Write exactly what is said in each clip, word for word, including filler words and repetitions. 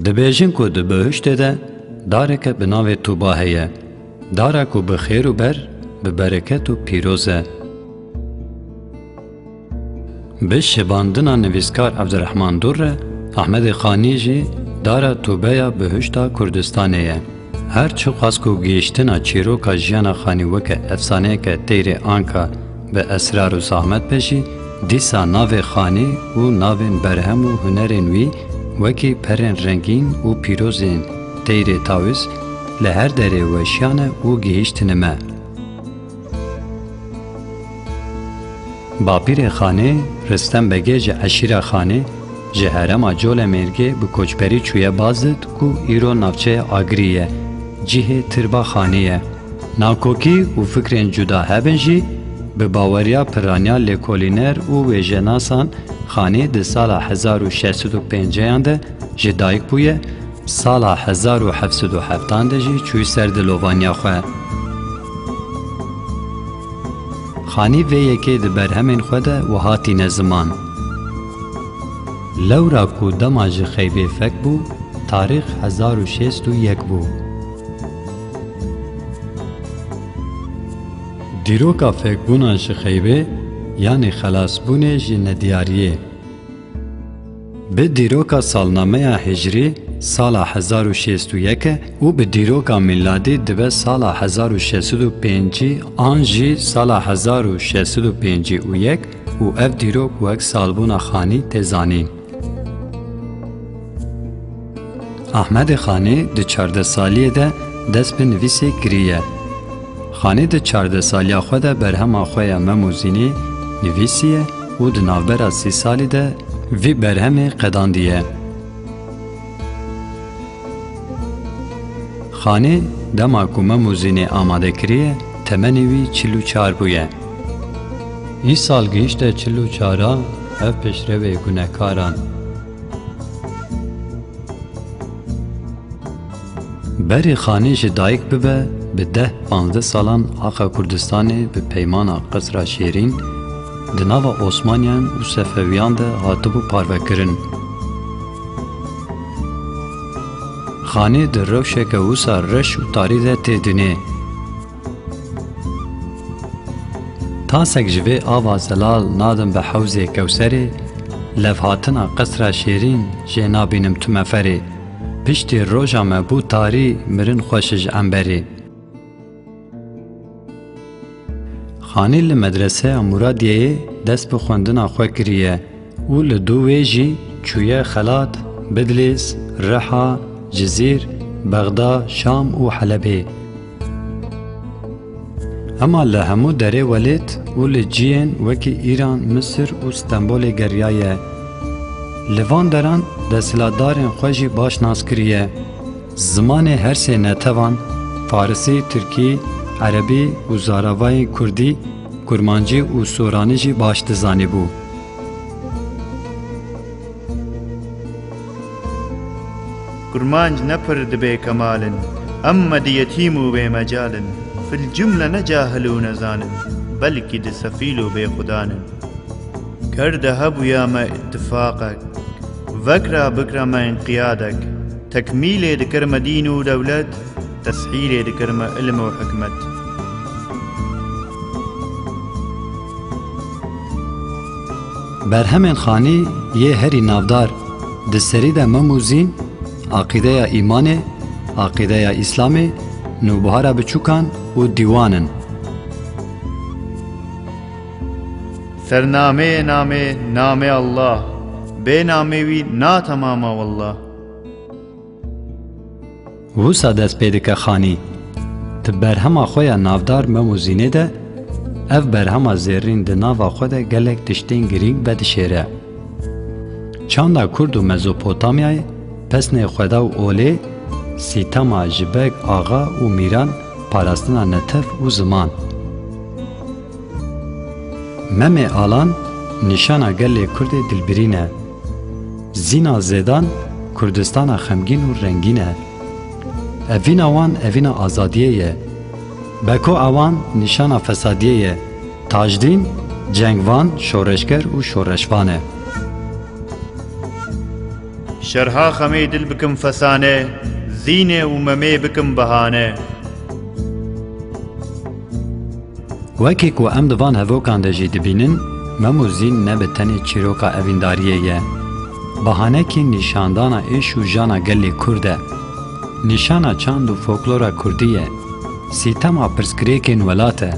Dibêjin ku di bihiştê de dareke bi navê Tûba heye. Dara ku bi xêr û ber, bi bereket û pîroz e. Bi şibandina nivîskar Evdirehman Dûr re, Ehmedê Xanî jî dara Tûbeya bihişta Kurdistanê ye. Her çiqas ku gihîştina çîroka jiyana Xanî weke efsaneyeke teyrê anka bi esrar û zehmet be jî, dîsa navê Xanî û navên berhem û hunerên wî wekî perên rengîn û pîrozên teyrê tawîz li her derê weşiyane û gihîştine me. Bapîrê Xanê, Ristem Begê ji eşîra Xanê, ji herêma Colemêrgê bi koçberî çûye Bazid ku îro navçeya Agirî ye, cihê Tirba Xanê ye. Nakokî û fikrên cuda hebin jî, bi baweriya piraniya lêkolîner û wêjenasan Xanî di sala hezar û şeş sed û pêncî yan de ji dayik bûye, sala hezar û heft sed û heftan de jî çûyî ser dilovaniya xwe. Xanî vê yekê di berhemên xwe de wiha tîne ziman. Lewra ku dema ji Xeybê fek bû, tarîx hezar û şêst û yek bû. Dîroka fekbûna ji Xeybê, yanî xelasbûnê ji nediyariyê. Bi dîroka salnameya hicrî sala hezar û şêst û yek e û bi dîroka mîladî dibe sala hezar û şeş sed û pêncî an jî sala hezar û şeş sed û pêncî û yek û ev dîrok wek salbûna Xanî tê zanîn. Ehmedê Xanî di çardeh saliyê de dest bi nivîsê kiriye. Xanî di çardeh saliya xwe de berhema xwe ya Mem û Zînê nivîsiye û di navbera sî salî de vî berhemê qedandiye. Xanî dema ku Mem û Zînê amade kiriye, temenê wî çil û çar bûye. Îsal gihîşte çil û çaran, ev pêşrevê gunekaran. Berî Xanî ji dayik bibe, bi deh panzdeh salan Axa Kurdistanê bi peymana Qesra Şêrîn di nava Osmaniyan û Sefewiyan de hatibû parvekirin. Xanî di rewşeke wisa reş û tarî de tê dinê. Tasek ji vê ava zelal nadim bi hewzê Kewserê, levhatina Qesra Şêrîn jê nabînim tu meferê. Piştî roja me bû tarî, mirin xweş ji emberê. Xanî li medreseya Muradiyeyê dest bi xwendina xwe kiriye û li dû wê jî çûye Xelat, Bidlîs, Riha, Cizîr, Bexda, Şam û Helebê. Ema li hemû derê welêt û li ciyên wekî Îran, Misir û Stenbolê geriyaye. Li van deran desthilatdarên xwe jî baş nas kiriye. Zimanê her sê netevan, farisî, tirkî, erebî û zaravayên kurdî, kurmancî û soranî jî baş dizanîbû. Kurmanc ne pir di bêkemal in, emme di yetîm û bêmecal in. Fil cumle ne cahil û nezan in, belkî di sefîl û bêxudan in. Ger de hebûya me îttifaqek, vekra bikre me înqiyadek, tekmîlê dikir me dîn û dewlet, teshîlê dikir me ilm û hikmet. Berhemên Xanî yê herî navdar, di serî de Mem û Zîn, Aqîdeya Îmanê, Aqîdeya Îslamê, Nûbihara Biçûkan û Dîwan in. Sernameyê namê, namê Allah, bê namê wî natemama wallah. Wisa dest pê dike Xanî. Di berhema xwe ya navdar Mem û Zînê de, ev berhema zêrîn di nava xwe de gelek tiştên girîng vedişêre. Çanda Kurd û Mezopotamyayê, pesnê xweda û olê, sîtema ji beg, axa û mîran, parastina netev û ziman. Memê Alan nîşana gelê Kurdê dilbirîn e. Zîna Zêdan Kurdistana xemgîn û rengîn e. Evîna wan evîna azadiyê ye. Bekoa wan nîşana fesadiyê ye. Tajdîn cengvan, şoreşger û şoreşvan e. Şerha xemê dil bikim fesane, zînê û memê bikim behane. Wekî ku em di van hevokan de jî dibînin, mem û zîn ne bi tenê çîroka evîndariyê ye. Bahanekî nîşandana êş û jana gelê Kurd e. Nîşana çand û folklora Kurdî ye. Sîtema pirsgirêkên welat e.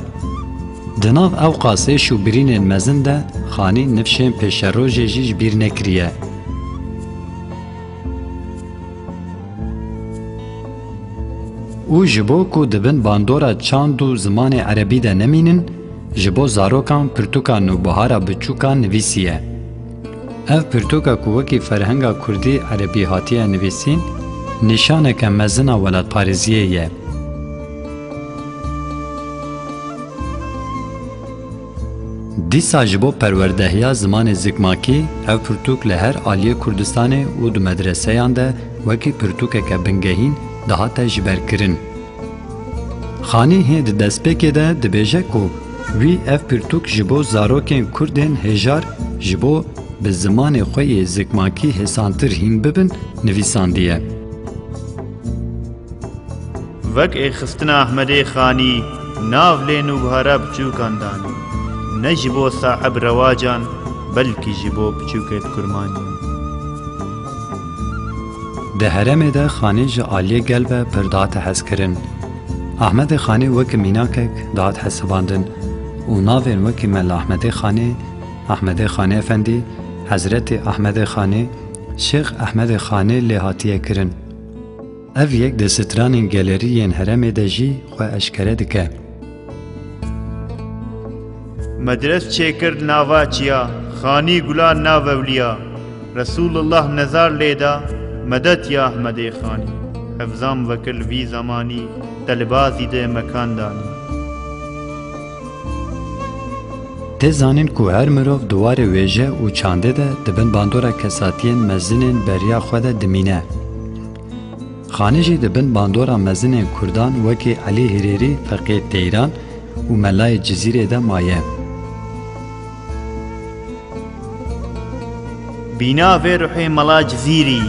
Di nav ewqas êş û birînên mezin de Xanî nifşên pêşerojê jî ji bîr nekiriye. Û ji bo ku di bin bandora çand û zimanê erebî de nemînin, ji bo zarokan pirtûka Nûbihara Biçûka nivîsiye. Ev pirtûka ku wekî ferhenga kurdî erebî hatiye nivîsîn, nîşaneke mezin a welatparêziyê ye. Dîsa ji bo perwerdehiya zimanê zikmakî, ev pirtûk li her aliyê Kurdistanê û di medreseyan de wekî pirtûkeke bingehîn dihate jiberkirin. Xanî hê di destpêkê de dibêje ku wî ev pirtûk ji bo zarokên Kurdên hêjar ji bo bi zimanê xwe yê zikmakî hêsantir hîn bibin, nivîsandiye. Wek êxistina Ahmedê Xanî nav lê Nûbihara Biçûkan danî, ne ji bo sahib rewacan, belkî ji bo piçûkêt kurmanî. Di herêmê de Xanî ji aliyê gel ve pir dihate hezkirin. Ahmedê Xanî wekî mînakek dihat hesibandin û navên wekî Mela Ahmedê Xanî, Ahmedê Xanî Efendî, Hezretî Ahmedê Xanî, Şêx Ahmedê Xanî lê hatiye kirin. Ev yek di stranên gelêrî yên herêmê de jî xwe eşkere dike. Medres çêkir nava çiya, Xanî Gulan nav ewliya, Resûlullah nezar lê da, medet ya Ahmedê Xanî. Hevzam vekir vî zemanî, te li bazî de mekan danî. Tê zanîn ku her mirov di warê wêje û çandê de di bin bandora kesatiyên mezinên beriya xwe de dimîne. Xanî jî di bin bandora mezinên Kurdan wekî Elî Hirêrî Feqiyê Teyran û Melayê Cizîrê de maye. Bîna vê ruhê Mela Cizîrî,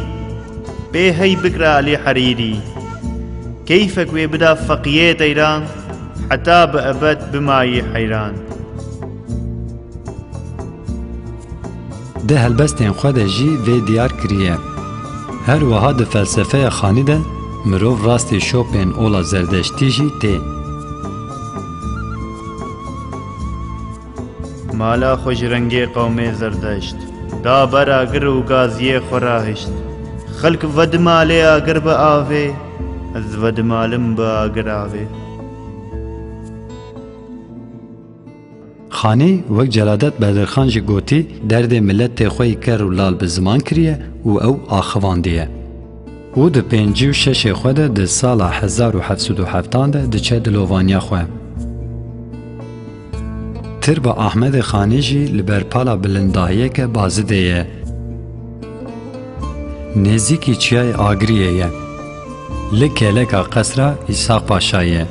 pê hey bikira Elî Herîrî. Keyfek wê bida Feqiyê Teyran, heta bi ebed bimayî heyran. Di helbestên xwe de jî vê diyar kiriye. Her wiha di felsefeya Xanî de mirov rastî şopên ola Zerdeştî jî tê. Mala xwe ji rengê qewmê Zerdeşt da ber agir û gaziyê xwe rahişt. Xelk vedimalê agir bi avê, ez vedimalim bi agir avê. Xanî wek Celadet Bedirxan jî gotî, derdê miletê xwe yî ker û lal bi ziman kiriye û ew axivandiye. Û di pêncî û şeşê xwe de di sala hezar û heft sed û heftan de diçe dilovaniya xwe. Tirba Ahmedê Xanî jî li ber pala bilindahiyeke Bazidê ye. Nêzîkî çiyayê Agiriyê ye. Li kêleka qesra Îsaq Paşa ye.